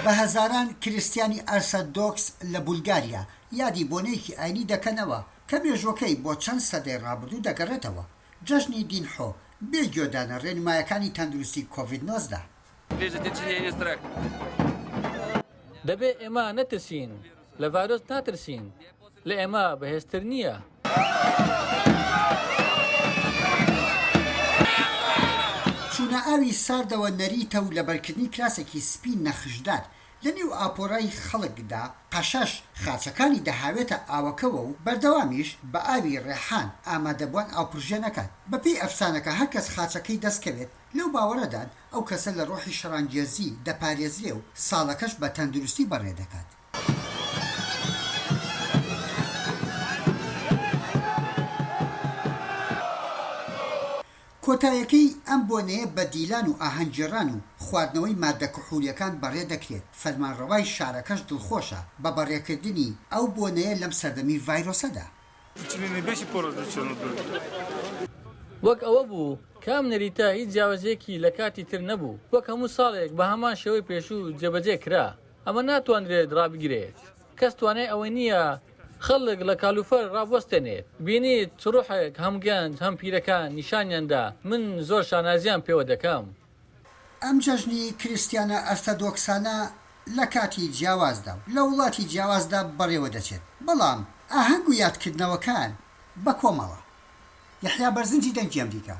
بە هەزاران کریستیانی ئەرسەدۆکس لە بولگاریا یادی بۆنەیەکی ئاینی دەکەنەوە کە مێژووەکەی بۆ چەند سەدەی ڕابردوو دەگەڕێتەوە، جەژنی دینحۆ بێ گوێدانە ڕێنمایەکانی تەندروستی کۆڤید 19. دەبێ ئێمە نەترسین، لە ڤایرۆس ناترسین، لە ئێمە بەهێزتر نییە. چوونە ئاوی ساردەوە نەریتە و لەبەرکردنی کراسێکی سپی نەخشدار لە نێو ئاپۆرای خەڵکدا قەشەش خاچەکانی دەهاوێتە ئاوەکەوە و بەردەوامیش بە ئاوی ڕێحان ئامادەبووان ئاوپرژێن ئەکات. بەپێی ئەفسانەکە هەرکەس خاچەکەی دەست کەوێت لەو باوەڕەدان ئەو کەسە لە ڕۆحی شەڕانگێزی دەپارێزرێ و ساڵەکەش بە تەندروستی بەڕێ دەکات. کۆتایەکەی ئەم بۆنەیە بە دیلان و ئاهەنگگێڕان و خواردنەوەی ماددە کحولییەکان بەڕێ دەکرێت، فەرمانڕەوای شارەکەش دڵخۆشە بە بەڕێکردنی ئەو بۆنەیە لەم سەردەمی ڤایرۆسەدا. وەک ئەوە بوو کە ئەم نەریتە هیچ جیاوازییەکی لە کاتی تر نەبوو، وەک هەموو ساڵێک بە هەمان شێوەی پێشوو جێبەجێ کرا. ئەمە ناتوانرێت ڕابگیرێت. کەس توانای ئەوەی نییە خەڵک لە کالوفەر ڕابوەستێنێت. بینیت چ ڕۆحێک هەم گەنج هەم پیرەکان نیشانیان دا، من زۆر شانازییان پێوە دەکەم. ئەم جەژنی کریستیانە ئەرتەدۆکسانە لە کاتی جیاوازدا و لە وڵاتی جیاوازدا بەڕێوە دەچێت، بەڵام ئاهەنگ و یادکردنەوەکان بە کۆمەڵە. یەحیا بەرزنجی دەنگی ئەمریکا.